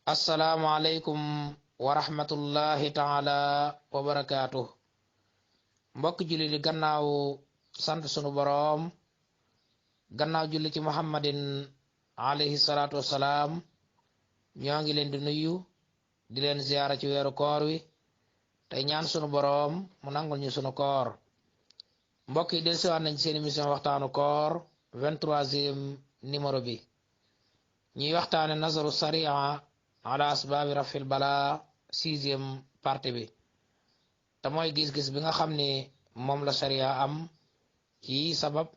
asalaamaaleykum wa rahmatullahi taala wa barakaatuh. mbokk julli di gannaaw sant sunu boroom, gannaaw julli ci muhammadin alayhi salaatu wassalaam, ñoo ngi leen di nuyu di leen ziyaara ci weeru koor wi tey ñaan sunu boroom mu nangul ñu sunu koor. mbokk yi del siwaat nañ seen émission waxtaanu koor 23e numéro bi ñuy waxtaane nazaru saria ala asbaabi rafil bala 6e partie bi te mooy gis-gis bi nga xam ni moom la sharia am ci sabab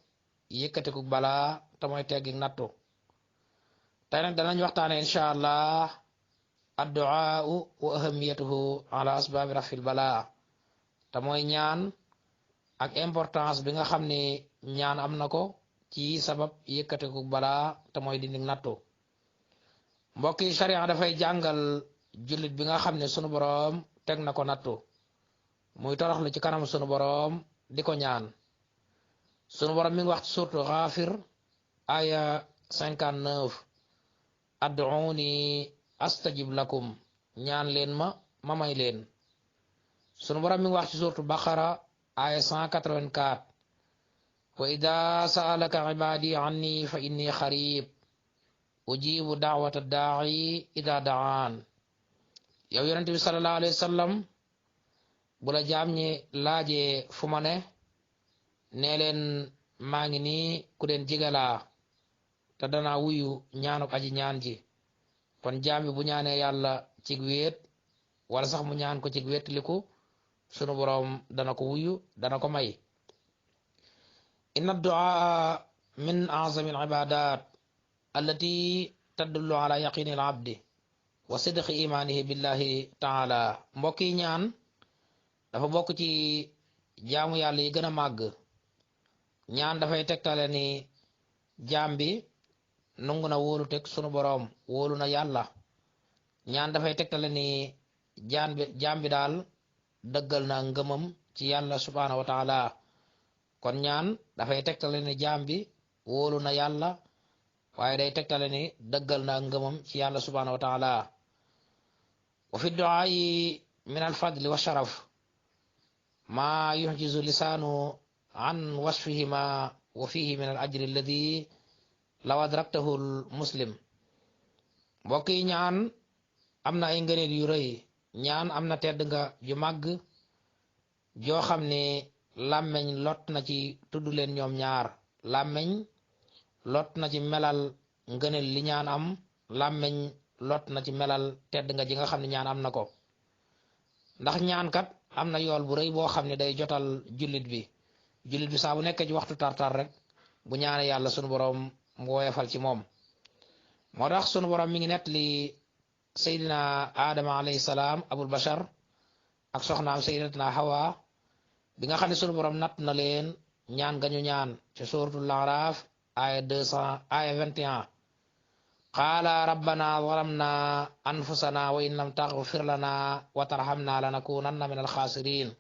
yëkkatiku bala te mooy teggi nattu. tey nag danañ waxtaane insha allah adduaa wa ahamiyatuhu ala asbaabi rafil bala te mooy ñaan ak importance bi nga xam ni ñaan am na ko ci sabab yëkkatiku bala te mooy dindi nattu. mbokk yi sharia dafay jàngal jullit bi nga xam ne sunu boroom teg na ko nattu muy toroxlu ci kanam sunu boroom di ko ñaan. sunu boroom mi ngi wax ci suuratu Gaafir aya 59 ad'uuni astajib lakum, ñaan leen ma may leen. sunu boroom mi ngi wax ci suuratu Baqara aya 184 wa ida sa'alaka ibaadi anni fa inni xarib ujibu daawata daa'i ida da'aan. yow yonente bi sallallahu alayhi wa sallam bu la jaam ñi laajee fu ma ne nee leen maa ngi nii ku leen jigalaa te danaa wuyu ñaanuk aji ñaan ji. kon jaam bi bu ñaanee yàlla cig wéet wala sax mu ñaan ko cig wéetliku sunu boroom dana ko wuyu dana ko may. inna du'a min a'zami al-ibadat allati tadullu ala yaqini al-abdi wa sidqi imanihi billahi taala. mbokk yi ñaan dafa bokk ci jaamu yàlla yi gën a màgg. ñaan dafay tegtale ni jaam bi nungu na wóolu teg sunu boroom, wóolu na yàlla. ñaan dafay tegtale ni jaam bi daal dëggal na ngëmam ci yàlla subhanahu wa taala. kon ñaan dafay tegtale ni jaam bi wóolu na yàlla waaye day tegtale ni dëggal na ngëmam ci yàlla subhanahu wa taala. wa fi du'aa'i min alfadli wa sharaf ma yuhjizu lisaanu an wasfihima wa fihi min al ajri alladi law adraktahu al muslim. mbokk yi ñaan am na ay ngëneel yu rëy. ñaan am na tedd nga ju màgg joo xam ne làmmeñ lot na ci tudd leen ñoom ñaar. làmmeñ lot na ci melal ngëneel li ñaan am, làmmeñ lot na ci melal tedd nga ji nga xam ne ñaan am na ko. ndax ñaan kat am na yool bu rëy boo xam ne day jotal jullit bi saa bu nekkee ci waxtu tartar rek bu ñaane yàlla sunu boroom mu woyofal ci moom. moo tax sunu boroom mi ngi nett li seydina Adama alayhi salaam abul bashar ak soxnaam sayyidatuna Hawa bi nga xam ne sunu boroom natt na leen ñaan gañu ñaan ci suratul Araf aya 21 qaala rabbana zalamna anfusana wa in lam taghfir lana wa tarhamna lanakunanna min alxaasirin.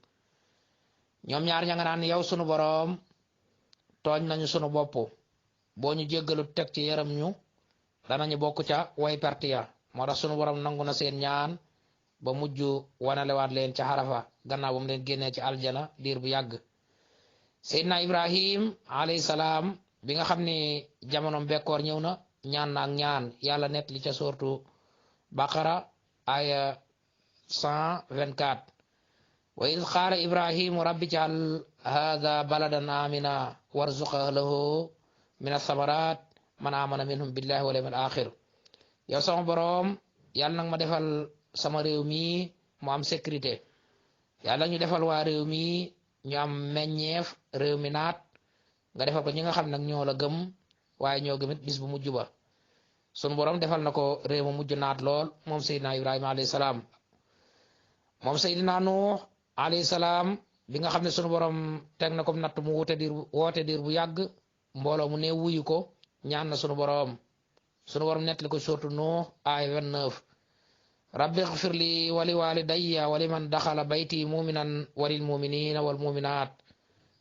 ñoom ñaar ña nga naan yow sunu boroom tooñ nañu sunu bopp, boo ñu jéggalu teg ci yaram ñu danañu bokk ca way perte ya. moo tax sunu boroom nangu na seen ñaan ba mujj wanalewaat leen ca Arafa gannaaw ba mu leen génnee ci aljana diir bu yàgg. seydina Ibrahim alayhi salaam bi nga xam ne jamonoom bekkoor ñëw na ñaan na ak ñaan yàlla net li ca soortu Baqara aya 124 wa id qaala ibrahimu rabbi ij'al hadha baladan amina warzuq ahlahu min athamarat man amana minhum billahi wal yawmil akhir. yow sama boroom yàlla nag ma defal sama réew mi mu am sécurité, yàlla ñu defal waa réew mi ñu am meññeef, réew mi naat, nga defal ko ñi nga xam nag ñoo la gëm waaye ñoo gëmit bis bu mujj ba. sunu boroom defal na ko réew mu mujj naat lool moom seydina Ibrahima alayhi salaam. moom seydina Nuux alayhi salaam bi nga xam ne sunu boroom teg na ko natt mu woote diir bu yàgg, mbooloo mu ne wuyu ko ñaan na sunu boroom nettali ko surtout Nuux aaya 29 rabbi ighfir li wa li walidayya wa liman daxala bayti muminan wa lil muminina wal muminat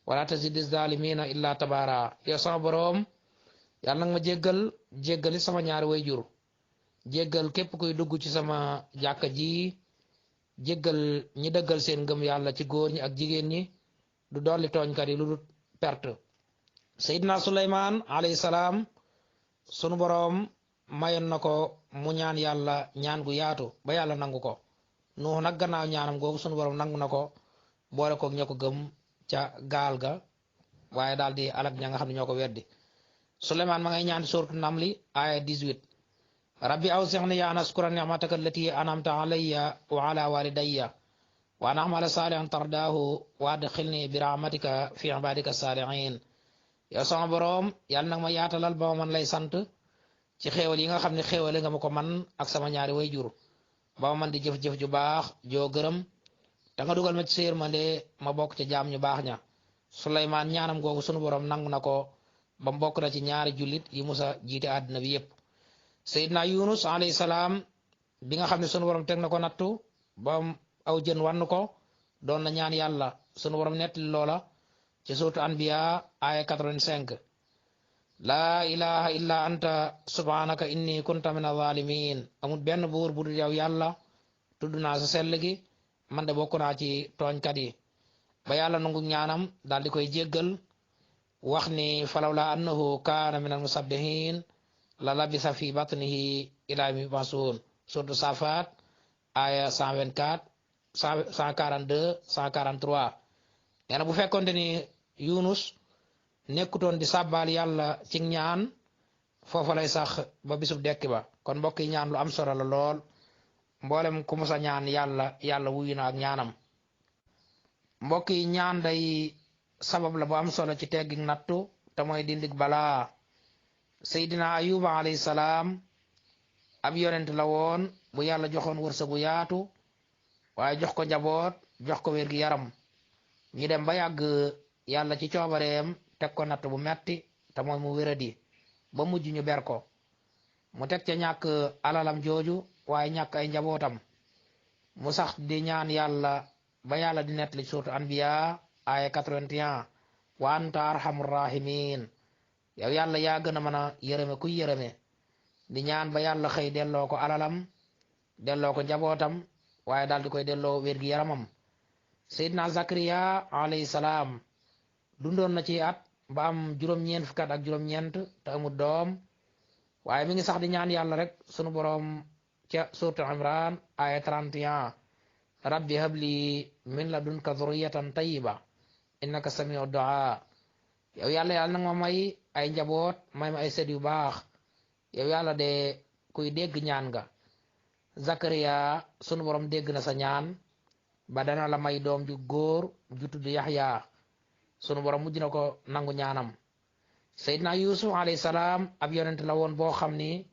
wala tazidi zalimina illa tabara. yow sama boroom yàlla nag ma jéggali sama ñaari way jur jéggal képp kuy dugg ci sama jàkka ji jéggal ñi dëggal seen ngëm yàlla ci góor ñi ak jigéen ñi du dolli tooñkat yi lu dul perte Seydina Suleymaan alayhi salaam sunu boroom mayoon na ko mu ñaan yàlla ñaan gu yaatu ba yàlla nangu ko Nuux nag gannaaw ñaanam googu sunu boroom nangu na ko boole koog ña ko gëm ca gaal ga waaye daal di alak ña nga xam ne ñoo ko weddi Suleymaan ma ngay ñaan suuratu Namli aaya 18 rabbi awzi'ni an askura ni'mataka allati an'amta alayya wa ala walidayya wa an a'mala salihan tardaahu wa adkhilni bi rahmatika fi ibadika salihin yow sama boroom yàlla nag ma yaatalal ba ma man lay sant ci xéewal yi nga xam ne xéewale nga ma ko man ak sama ñaari way jur ba ma man di jëf-jëf ju baax joo gërëm te nga dugal ma ci sa yërmande ma bokk ca jaam ñu baax ña Suleymaan ñaanam googu sunu boroom nangu na ko ba mbokk na ci ñaari jullit yi musa jiite àddina bi yépp Seydina Yunus alayhi salaam bi nga xam ne sunu boroom teg na ko nattu ba aw jën wann ko doon na ñaan yàlla sunu boroom nettali loola ci suuratu Anbiya aya 85 laa ilaha illa anta subhanaka inni kunta min azalimin amul benn buur bu dul yow yàlla tudd naa sa sell gi man de bokk naa ci tooñkat yi ba yàlla nangu ñaanam daal di koy jéggal wax ni falawla annahu kaana min al musabbihin la labisa fi batnihi ila yawmi yub'asun suuratu Safaat aya 124 142 143 nee na bu fekkonte ni Yunus nekkutoon di sàbbaal yàlla ci ñaan foofa lay sax ba bisub dekki ba kon mbokk yi ñaan lu am solo la lool mboolem ku musa ñaan yàlla wuyu na ak ñaanam mbokk yi ñaan day sabab la bu am solo ci teggi nattu te mooy dindig balaa Seydina Ayuba alayhi salaam ab yonent la woon bu yàlla joxoon wërsëgu yaatu waaye jox ko njaboot jox ko wér gi yaram ñu dem ba yàgg yàlla ci coobareem teg ko natt bu metti te mooy mu wéradi ba mujj ñu ber ko mu teg ca ñàkk alalam jooju waaye ñàkk ay njabootam mu sax di ñaan yàlla ba yàlla di nettali suuratu Anbiya aya 81 wa anta arhamur rahimin yow yàlla yaa gën a mën a yërëme kuy yërëme di ñaan ba yàlla xëy delloo ko alalam delloo ko njabootam waaye daal di koy delloo wér gi yaramam Seydina Zakariya alayhi salaam dundoon na ci at ba am juróom-ñeent fukki at ak juróom-ñeent te amul doom waaye mi ngi sax di ñaan yàlla rek sunu boroom ca suuratu Imran aya 31 rabbi habli min ladunka zurriyatan tayyiba innaka samiu du'a yow yàlla nag ma may ay njaboot may ma ay sët yu baax yow yàlla de kuy dégg ñaan nga Zakariya sunu boroom dégg na sa ñaan ba dana la may doom ju góor ju tudd Yaxya sunu borom mujj na ko nangu ñaanam Seydina Yusuf alayhi salaam ab yonent la woon boo xam ni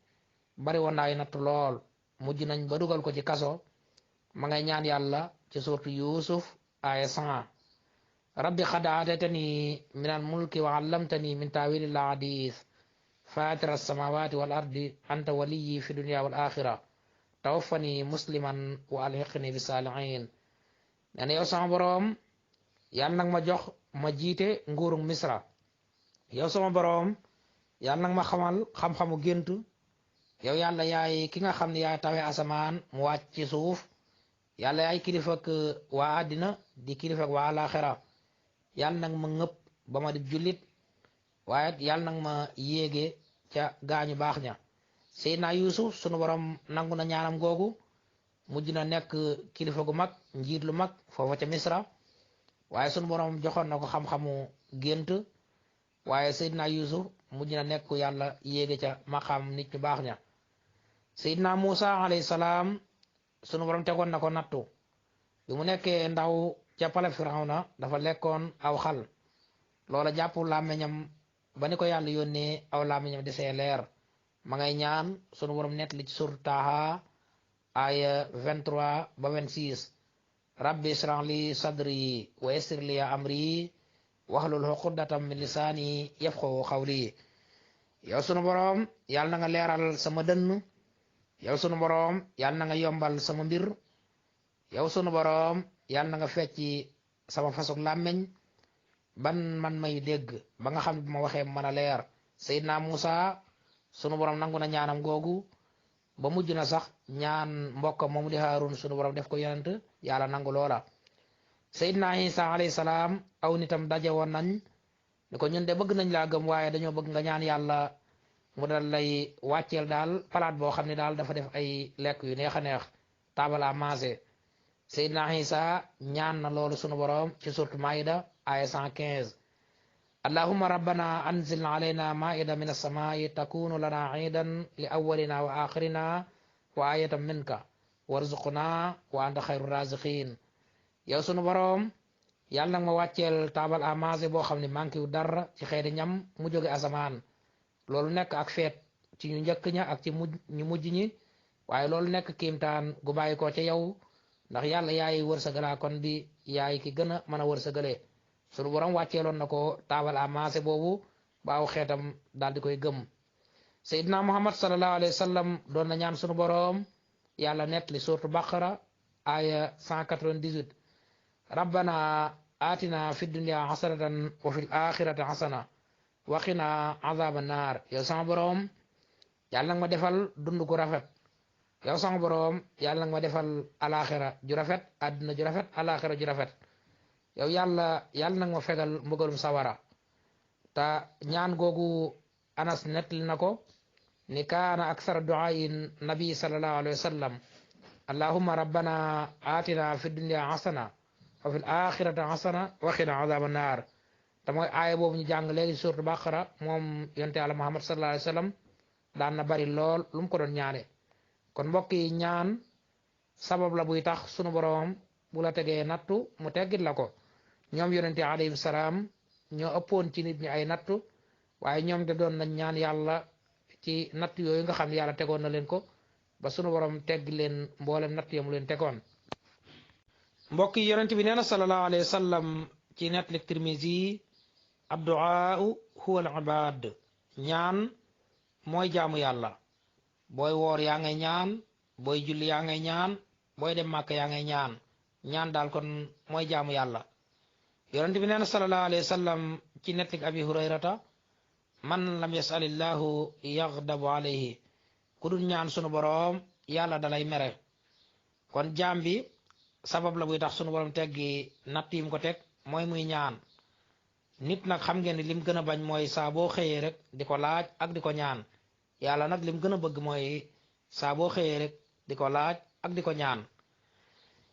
bari woon na ay natt lool mujj nañ ba dugal ko ci kaso ma ngay ñaan yàlla ci suurtu Yusuf aya 100 rabbi qad aataytani min al mulki wa allamtani min taawili al ahadith fatira as-samawati wal ardi anta waliyyi fi dunya wal axira tawaffani musliman wa alhiqni bis salihin nee na yow sama boroom yàlla nag ma jox ma jiite nguurug Misra yow sama boroom yàlla nag ma xamal xam-xamu gént yow yàlla yaay ki nga xam ne yaay tawe asamaan mu wàcc ci suuf yàlla yaay kilifak waa àddina di kilifak waa alaxira yàlla nag ma ngëpp ba ma di jullit waaye yàlla nag ma yéege ca gaañu baax ña Seydina Yusuf sunu boroom nangu na ñaanam googu mujj na nekk kilifa gu mag njiit lu mag foofa ca Misra waaye sunu boroom joxoon na ko xam-xamu gént waaye Seydina Yusuf mujj na nekk yàlla yéege ca maqaam nit ñu baax ña Seydina Musa alayhi salaam sunu boroom tegoon na ko nattu bi mu nekkee ndaw ca pale Firawna dafa lekkoon aw xal loola jàpp làmmiñam ba ni ko yàlla yónnee aw làmmiñam desee leer ma ngay ñaan sunu boroom nett li ci suuratu Taaha aya 23 ba 26 rabbi israh li sadri wa yassir li amri wahlul uqdatam min lisaani yafqahu qawli yow sunu boroom yàlla na nga leeral sama dënn yow sunu boroom yàlla na nga yombal sama mbir yow sunu boroom yàlla na nga fecci sama fasuk làmmiñ ban man may dégg ba nga xam ne bu ma waxee mën a leer Seydina Musa sunu boroom nangu na ñaanam googu ba mujj na sax ñaan mbokkam moomu di Haarun sunu borom def ko yonent yàlla nangu loola. Seydina Isa alayhi salaam aw nitam daje woon nañ ni ko ñun de bëgg nañ laa gëm waaye dañoo bëgg nga ñaan yàlla mu dal lay wàcceel daal palaat boo xam ne daal dafa def ay lekk yu neex a neex taabal à manger. Seydina Isa ñaan na loolu sunu borom ci suratu Maïda aya 115. allahumma rabbana anzil alayna maida min as-samaa'i takunu lana iidan li awwalina wa axirina wa ayatan minka warzuqna wa anta xayru raziqin. yow sunu borom yàlla nag ma wàcceel taabal à manger boo xam ne manqué wu dara ci xeeti ñam mu jóge asamaan loolu nekk ak feet ci ñu njëkk ña ak ci ñu mujj ñi waaye loolu nekk kiimtaan gu bàyyi ko ca yow ndax yàlla yaay wërsëgalaa kon di yaay ki gën a mën a wërsëgalee. sunu borom wàcceeloon na ko taabal à manger boobu baaw xeetam daal di koy gëm. Seydina Muhammad sallallahu alayhi wa sallam doon na ñaan sunu borom yàlla nett li suratu Baqara aya 198. rabbana atina fi dunya hasanatan wa fil axirati hasana wa qina azaba naar. yow sama borom yàlla nag ma defal dund gu rafet. yow sama borom yàlla nag ma defal alaxira ju rafet àdduna ju rafet alaxira ju rafet. yow yàlla nag ma fegal mbugalum sawara. te ñaan googu Anas nettali na ko ni kaana aksara duaayin nabi sallallahu alayhi wa sallam allahumma rabbana atina fi dunya hasana wa fil axirati hasana wa qina azaba naar. te mooy aaya boobu ñu jàng léegi suratu Baqara moom yonte yàlla Muhammad sallallahu alayhi wa sallam daan na bari lool lu mu ko doon ñaane. kon mbokk yi ñaan sabab la buy tax sunu borom bu la tegee nattu mu teggit la ko. ñoom yonente alayhim salaam ñoo ëppoon ci nit ñi ay nattu waaye ñoom de doon nañ ñaan yàlla ci natt yooyu nga xam ne yàlla tegoon na leen ko ba sunu borom tegg leen mboolem natt yamu leen tegoon. mbokk yi yonente bi nee na sallallahu alayhi wa sallam ci nettali Tirmizi adduaau huwa al ibad. ñaan mooy jaamu yàlla. booy woor yaa ngay ñaan booy julli yaa ngay ñaan booy dem màkk yaa ngay ñaan. ñaan daal kon mooy jaamu yàlla. yonent bi nee na sallallahu alayhi wa sallam ci nettik abi hurayrata man lam yasalillahu yaghdabu alayhi. ku dul ñaan sunu boroom yàlla dalay mere. kon jaam bi sabab la buy tax sunu boroom teggi natt yim ko teg mooy muy ñaan. nit nag xam ngeen ni lim gën a bañ mooy saa boo xëyee rek di ko laaj ak di ko ñaan. yàlla nag lim gën a bëgg mooy saa boo xëyee rek di ko laaj ak di ko ñaan.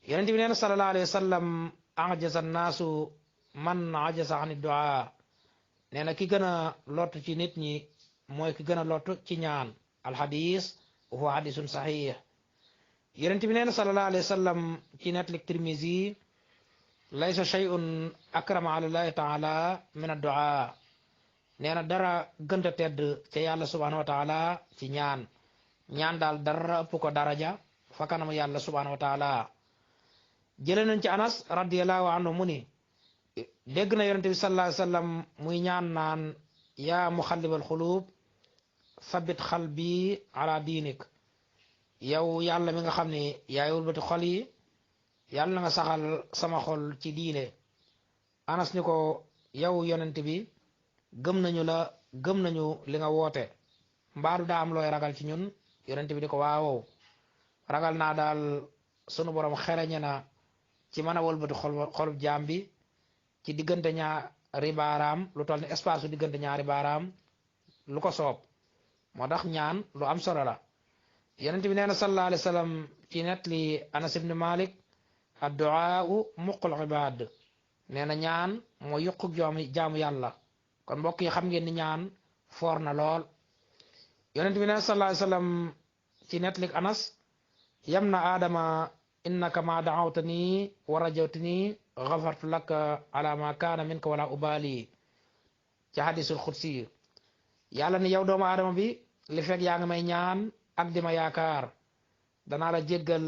yonent bi nee na sallallahu alayhi wa sallam ajaza naasu man ajasa ani duaa. nee na ki gën a lott ci nit ñi mooy ki gën a lott ci ñaan. alxadis huwa hadisun saxiix. yonent bi nee na sallallahu alayhi wa sallam ci netlik Tirmizi laysa shay'un akrama ala llahi taala min adduaa. nee na dara gënta tedd ca yàlla subhanahu wa taala ci ñaan. ñaan daal dara ëpp ko daraja fa kanam yàlla subhanahu wa taala. jële nañ ci Anas radiyallahu anhu mu ni dégg na yonente bi sallallahu alayhi wa sallam muy ñaan naan yaa muxallibal xuluub sabit xalbi ala diinik. yow yàlla mi nga xam ne yaay wëlbati xol yi yàlla na nga saxal sama xol ci diine. Anas ni ko yow yonente bi gëm nañu la gëm nañu li nga woote mbaadu daa am looy ragal ci ñun. yonente bi di ko waawow ragal naa daal sunu borom xereñe na ci mën a wëlbati xolub jaam bi ci diggante ñaari baaraam lu toll ni espace su diggante ñaari baaraam lu ko soob. moo tax ñaan lu am solo la. yonent bi nee na sallallahu alayhi wa sallam ci net li Anas ibn Malik adduaau muqul ibad. nee na ñaan mooy yuquk jaamu yàlla. kon mbokk yi xam ngeen ni ñaan foor na lool. yonent bi nee na sallallahu alayhi wa sallam ci net li Anas yam na aadama innaka ma daawtani wa rajawtani gafartu laka ala ma kaana minka wala ubali. ci hadisul xudsi yàlla ni yow doomu aadama bi li fekk yaa ngi may ñaan ak di ma yaakaar danaa la jéggal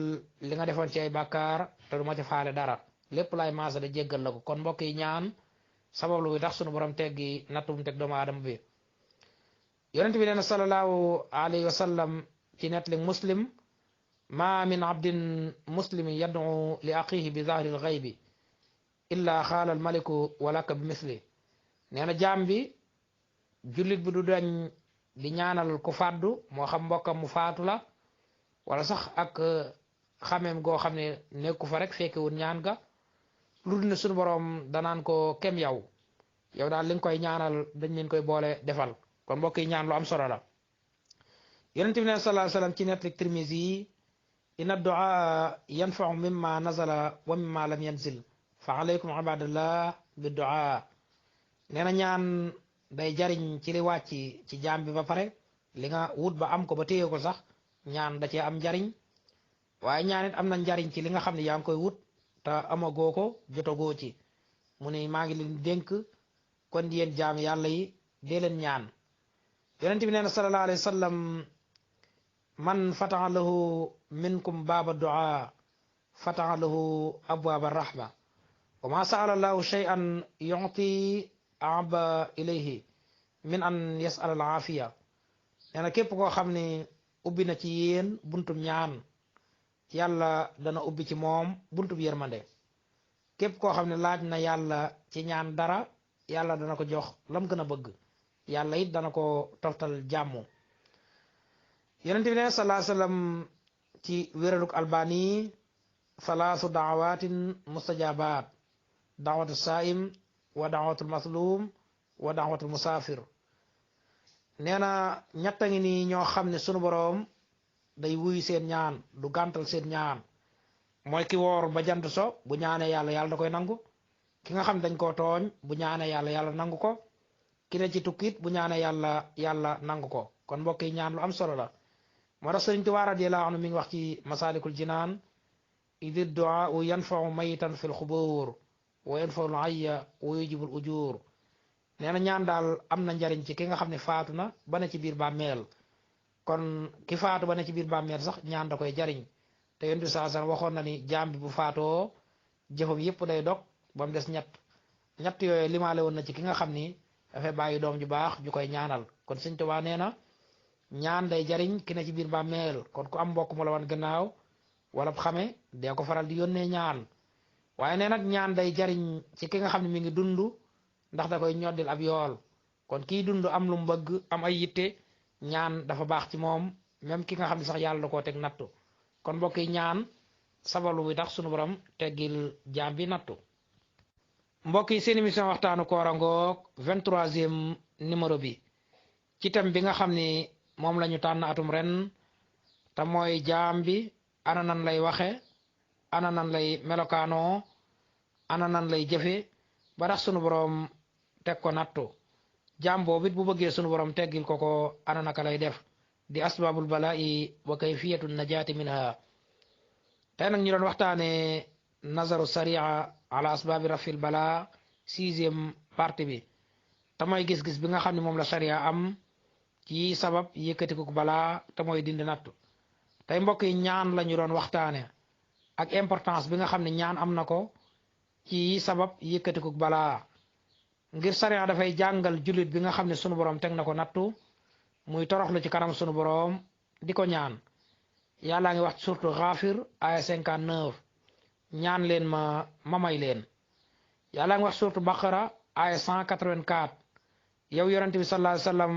li nga defoon ci ay bàkkaar te du ma ci faale dara lépp laay maasa da jéggal la ko. kon mbokk yi ñaan sabab lu tax sunu borom teggi nattum teg doomu aadama bi. yonent bi nee na sallallahu alayhi wa sallam ci netli Muslim ma min abdin muslimin yad'u li axihi bi zahri lxaybi illa xaala almaliku walaka bi misli. nee na jaam bi jullit bi du dañ di ñaanal ku fàddu moo xam mbokkam mu faatu la wala sax ak xameem goo xam ne nekku fa rek fekkewul ñaan ga lu dul ne sunu borom danaan ko kem yow daal li nga koy ñaanal dañ leen koy boole defal kon mbokk yi ñaan lu am solo la yonent bi ne sallallahu alayhi wasallam ci nettali Tirmisi yi inna du'a yanfa'u mimma nazala wa mimma lam yanzil fa alaykum ibadallah bi du'a nee na ñaan day jariñ ci li wàcc ci jaam bi ba pare li nga wut ba am ko ba téye ko sax ñaan da cee am njariñ waaye ñaan it am na njariñ ci li nga xam ne yaa ngi koy wut te amagoo ko jotagoo ci mu ne maa ngi leen dénk kon yéen jaam yàlla yi dee leen ñaan yonent bi nee na sallallahu alayhi wa sallam man fataha lahu minkum baaba du'a fataha lahu abwaaba rahma wa ma sa'ala lahu shay'an yu'ti aba ilayhi min an yas'al al afiya nee na képp koo xam ne ubbi na ci yéen buntum ñaan yàlla dana ubbi ci moom buntum yërmande képp koo xam ne laaj na yàlla ci ñaan dara yàlla dana ko jox lam gën a bëgg yàlla it dana ko toftal jàmm yonent bi ne sallallahu alayhi wasallam ci wéraduk albani salaasu daawatin mustajabat daawatu saim wa daawatul maslum wa daawatul musafir nee na ñetta ngi nii ñoo xam ne sunu boroom day wuy seen ñaan du gàntal seen ñaan mooy ki woor ba jant so bu ñaanee yàlla yàlla da koy nangu ki nga xam dañ koo tooñ bu ñaanee yàlla yàlla nangu ko ki ne ci tukkit bu ñaanee yàlla nangu ko kon mbokk yi ñaan lu am solo la moo tax Sëriñ Tuubaa radiyallaahu anhu mi ngi wax ci Masaalikul Jinaan idi du'aa yanfa'u maytan fil xubuur wa yanfa'u al-hayya wa yujibul ujuur nee na ñaan daal am na njariñ ci ki nga xam ne faatu na ba ne ci biir bàmmeel kon ki faatu ba ne ci biir bàmmeel sax ñaan da koy jariñ te Yonent bi sallallahu alayhi wasallam waxoon na ni jaam bi bu faatoo jëfam yépp day dog ba mu des ñett yooyu limaale woon na ci ki nga xam ni dafay bàyyi doom ju baax ju koy ñaanal kon Sëriñ Tuubaa nee na ñaan day jariñ ki ne ci biir bàmmeel kon ku am mbokk mu la wan gannaaw wala xame dee ko faral di yónnee ñaan waaye nee nag ñaan day jariñ ci ki nga xam ne mi ngi dund ndax da koy ñoddil ab yool kon kii dund am lu mu bëgg am ay yitte ñaan dafa baax ci moom même ki nga xam ne sax yàlla da koo teg nattu kon mbokk yi ñaan sabalu bi tax sunu borom teggil jaam bi nattu mbokk yi seen émission waxtaanu koor a ngoog 23e numéro bi ci thème bi nga xam ni moom la ñu tànn atum ren te mooy jaam bi ana nan lay waxe ana nan lay melokaanoo ana nan lay jëfe ba tax sunu borom teg ko nattu jaam boobu it bu bëggee sunu borom teggil ko ana naka lay def di asbabul balaa'i wa kayfiyatu najaati minha tey nag ñu doon waxtaane nazaru saria ala asbabi rafil bala 6e partie bi te mooy gis-gis bi nga xam ne moom la sharia am ci sabab yëkkatiku balaa te mooy dindi nattu tey mbokk yi ñaan la ñu doon waxtaane ak importance bi nga xam ne ñaan am na ko ci sabab yëkkatiku balaa ngir sharia dafay jàngal jullit bi nga xam ne sunu borom teg na ko nattu muy toroxlu ci kanam sunu borom di ko ñaan yàllaa ngi wax ci surtout Ghafir aya 59 ñaan leen ma may leen yàllaa ngi wax surtout Baqara aya 184 yow yonente bi sallallahu alayhi wasallam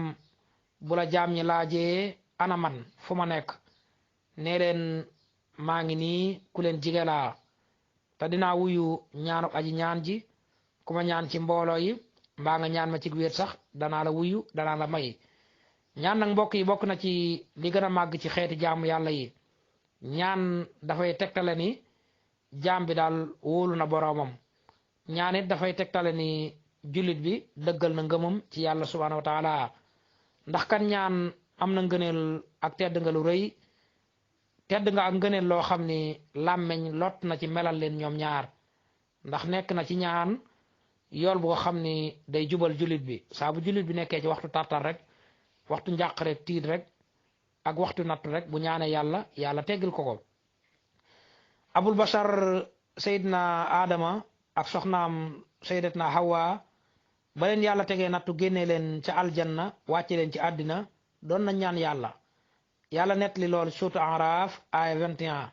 bu la jaam ñi laajee ana man fu ma nekk nee leen maa ngi nii ku leen jigelaa te dinaa wuyu ñaanu aji ñaan ji ku ma ñaan ci mbooloo yi mbaa nga ñaan ma ci wéet sax danaa la wuyu danaa la may ñaan nag mbokk yi bokk na ci li gën a màgg ci xeeti jaamu yàlla yi ñaan dafay tegtale ni jaam bi daal wóolu na boroomam ñaan it dafay tegtale ni jullit bi dëggal na ngëmam ci yàlla subhanahu wa taala ndax kan ñaan am na ngëneel ak tedd nga lu rëy tedd nga ak ngëneel loo xam ni làmmeñ lot na ci melal leen ñoom ñaar ndax nekk na ci ñaan yool boo xam ni day jubal jullit bi saa bu jullit bi nekkee ci waxtu tartar rek waxtu njàq rek tiit rek ak waxtu nattu rek bu ñaanee yàlla teggil ko abul bashar sayidna adama ak soxnaam sayidatna hawa ba leen yàlla tegee nattu génnee leen ca aljanna wàcce leen ci àddina doon na ñaan yàlla nettali lool suutu Araf aya 21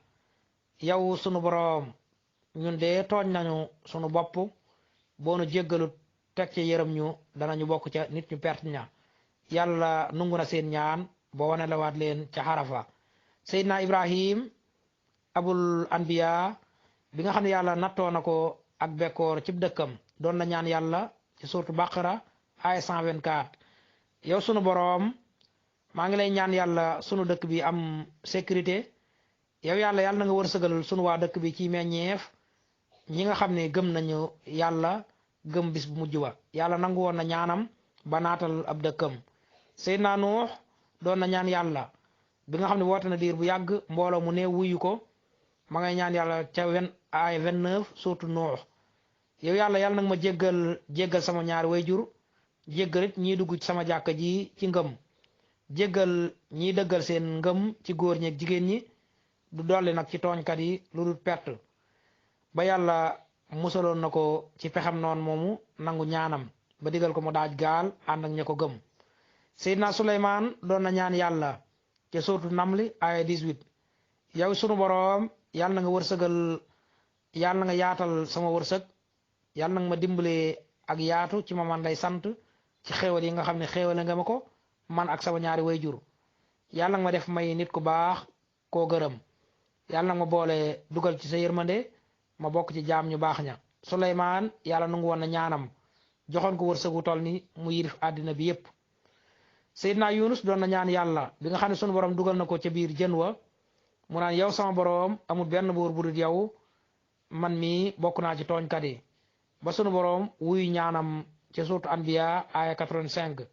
yow sunu boroom ñun de tooñ nañu sunu bopp boonu jéggalut teg ci yërëm ñu danañu bokk ca nit ñu perte ña yàlla nungu na seen ñaan boo wane la waat leen ca xarafa Seydina Ibrahim abul anbiya bi nga xam ne yàlla nattoo na ko ak bekkoor cib dëkkam doon na ñaan yàlla ci suurtu Baqara ay 124 yow sunu boroom maa ngi lay ñaan yàlla sunu dëkk bi am sécurité yow yàlla na nga wërsëgal sunu waa dëkk bi ci meññeef ñi nga xam ne gëm nañu yàlla gëm bis bu mujj wa yàlla nangu woon na ñaanam ba naatal ab dëkkam Seydina Nuux doon na ñaan yàlla bi nga xam ne woote na diir bu yàgg mbooloo mu ne wuyu ko ma ngay ñaan yàlla ca ay 29 surtout Nuux yow yàlla nag ma jéggal sama ñaari wayjur jéggal it ñiy dugg ci sama jàkka ji ci ngëm jéggal ñiy dëggal seen ngëm ci góor ñi ak jigéen ñi du dolli nag ci tooñkat yi lu dul perte ba yàlla musaloon na ko ci pexam noonu moomu nangu ñaanam ba digal ko mu daaj gaal ànd ak ña ko gëm Seydina Suleymaan doon na ñaan yàlla ci suurtu Namli ay 18 yow sunu boroom yàlla na nga wërsëgal yàlla na nga yaatal sama wërsëg yàlla na nga ma dimbalee ak yaatu ci ma man lay sant ci xéewal yi nga xam ne xéewale nga ma ko man ak sama ñaari wayjur yàlla nga ma def may nit ku baax koo gërëm yàlla na nga ma boole dugal ci sa yërmande ma bokk ci jaam ñu baax ña Suleymaan yàlla nangu woon na ñaanam joxoon ko wërsëgu toll ni mu yilif àddina bi yépp Seydina Yunus doon na ñaan yàlla bi nga xam ne sunu borom dugal na ko ca biir jën wa mu naan yow sama borom amul benn buur bu dul yow man mii bokk naa ci tooñkat yi ba sunu borom wuy ñaanam ca suurtu Anbiya aya 85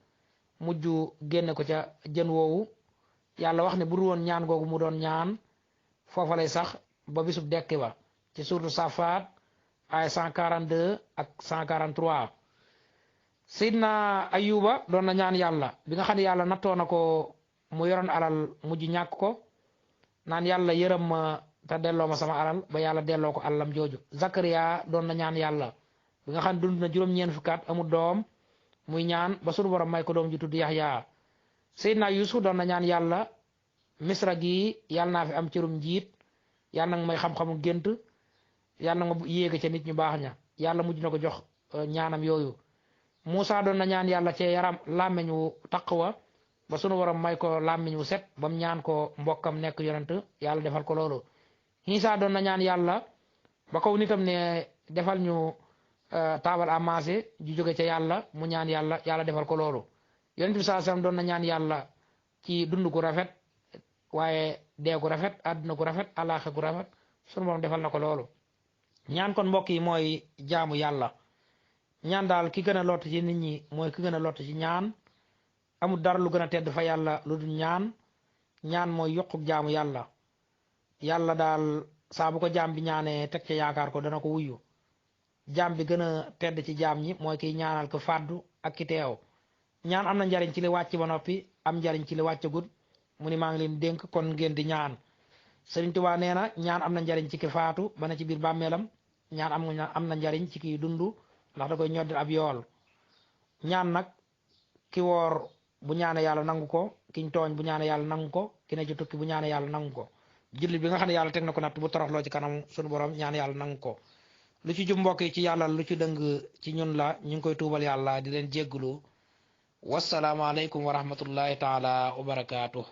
mujj génne ko ca jën woowu yàlla wax ne bu dul woon ñaan googu mu doon ñaan foofa lay sax ba bisub dekki ba ci suurtu Safaat aya 142 ak 143 Seydina Ayuba doon na ñaan yàlla bi nga xam ne yàlla nattoo na ko mu yoroon alal mujj ñàkk ko naan yàlla yërëm ma te delloo ma sama alal ba yàlla delloo ko alalam jooju Zakariya doon na ñaan yàlla bi nga xam ne dund na juróom-ñeent fukki at amul doom muy ñaan ba sunu borom may ko doom ju tudd Yaxya Seydina Yusuf doon na ñaan yàlla misra gi yàlla naa fi am cërum njiit yàlla nag may xam-xamu gént yàlla na ma yéege ca nit ñu baax ña yàlla mujj na ko jox ñaanam yooyu Moussa doon na ñaan yàlla ci yaram làmmeñ wu taqwa ba sunu borom may ko làmmiñ wu set bam ñaan ko mbokkam nekk yonent yàlla defal ko loolu Isa doon na ñaan yàlla ba kaw nitam ne defal ñu taabal amaase ju jóge ca yàlla mu ñaan yàlla defal ko loolu yonent bi sallallahu alayhi wasallam doon na ñaan yàlla ci dund gu rafet waaye dee gu rafet àdduna gu rafet alaaxe gu rafet sunu borom defal na ko loolu ñaan kon mbokk yi mooy jaamu yàlla ñaan daal ki gën a lott ci nit ñi mooy ki gën a lott ci ñaan amul dara lu gën a tedd fa yàlla lu dul ñaan mooy yokkuk jaamu yàlla daal saa bu ko jaam bi ñaanee teg ca yaakaar ko dana ko wuyu jaam bi gën a tedd ci jaam ñi mooy kiy ñaanal ko fàddu ak ki teew ñaan am na njariñ ci li wàcc ba noppi am njariñ ci li wàccagut mu ni maa ngi leen dénk kon ngeen di ñaan Sëriñ Tuubaa nee na ñaan am na njariñ ci ki faatu ba na ci biir bàmmeelam ñaan am na njariñ ci kiy dundu ndax da koy ñoddil ab yool ñaan nag ki woor bu ñaane yàlla nangu ko kiñ tooñ bu ñaane yàlla nangu ko ki ne ci tukki bu ñaane yàlla nangu ko jullit bi nga xam ne yàlla teg na ko natt bu toroxloo ci kanam sunu borom ñaan yàlla nangu ko lu ci jub mbokk yi ci yàlla lu ci dëng ci ñun la ñu ngi koy tuubal yàlla di leen jégglu wasalaamaaleykum wa rahmatullahi taala wa barakaatuh